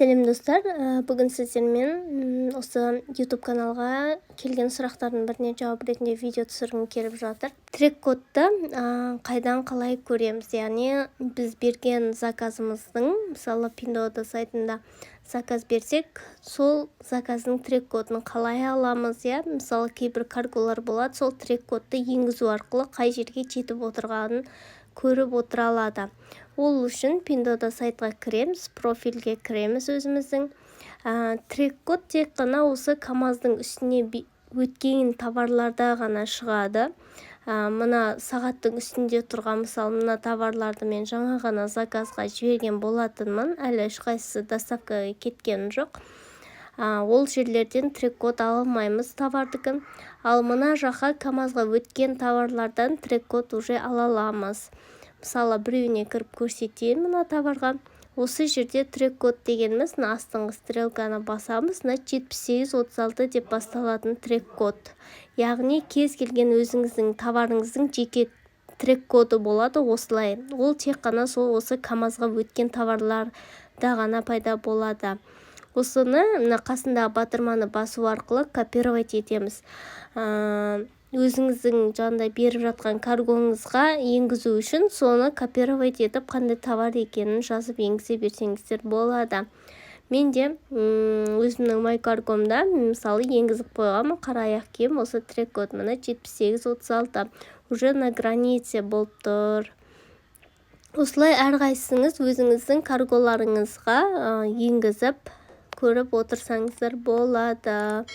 Сәлем, достар! Бүгін сіздермен осы YouTube каналға келген сұрақтардың біріне жауап ретінде видео түсіргім келіп жатыр. Трек кодты қайдан, қалай көреміз? Яғни біз берген заказымыздың, мысалы, Пиндуодуо сайтында заказ берсек, сол заказдың трек кодын қалай аламыз, иә? Мысалы, кейбір карголар болады, сол трек кодты енгізу арқылы қай жерге жетіп отырғанын көріп отыра алады. Ол үшін Пиндуодуо сайтқа кіреміз, профильге кіреміз өзіміздің. Трек код тек қана осы КамАЗдың үстіне өткен товарларда ғана шығады. Мына сағаттың үстінде тұрған, мысалы, мына товарларды мен жаңа ғана заказға жіберген болатынмын, әлі ешқайсысы доставкаға кеткен жоқ. Ол жерлерден трек код ала алмаймыз товардікін. Ал мына жаққа, КамАЗға өткен товарлардан трек код уже ала аламыз. Мысалы, біреуіне кіріп көрсетейін. Мына товарға, осы жерде трек код дегеніміз, мына астыңғы стрелканы басамыз, мына 7836 деп басталатын трек код. Яғни кез келген өзіңіздің товарыңыздың жеке трек коды болады осылай. Ол тек қана сол осы КамАЗға өткен товарларда ғана пайда болады. Осыны мына қасындағы батырманы басу арқылы копировать етеміз. Өзіңіздің жаңағыдай беріп жатқан каргоңызға енгізу үшін соны копировать етіп, қандай товар екенін жазып енгізе берсеңіздер болады. Мен де өзімнің MyCargo-мда, мысалы, енгізіп қойғанмын. Қара аяқ киім, осы трек код міне, 7836, уже на границе болып тұр. Осылай әрқайсыңыз өзіңіздің карголарыңызға енгізіп көріп отырсаңыздар болады.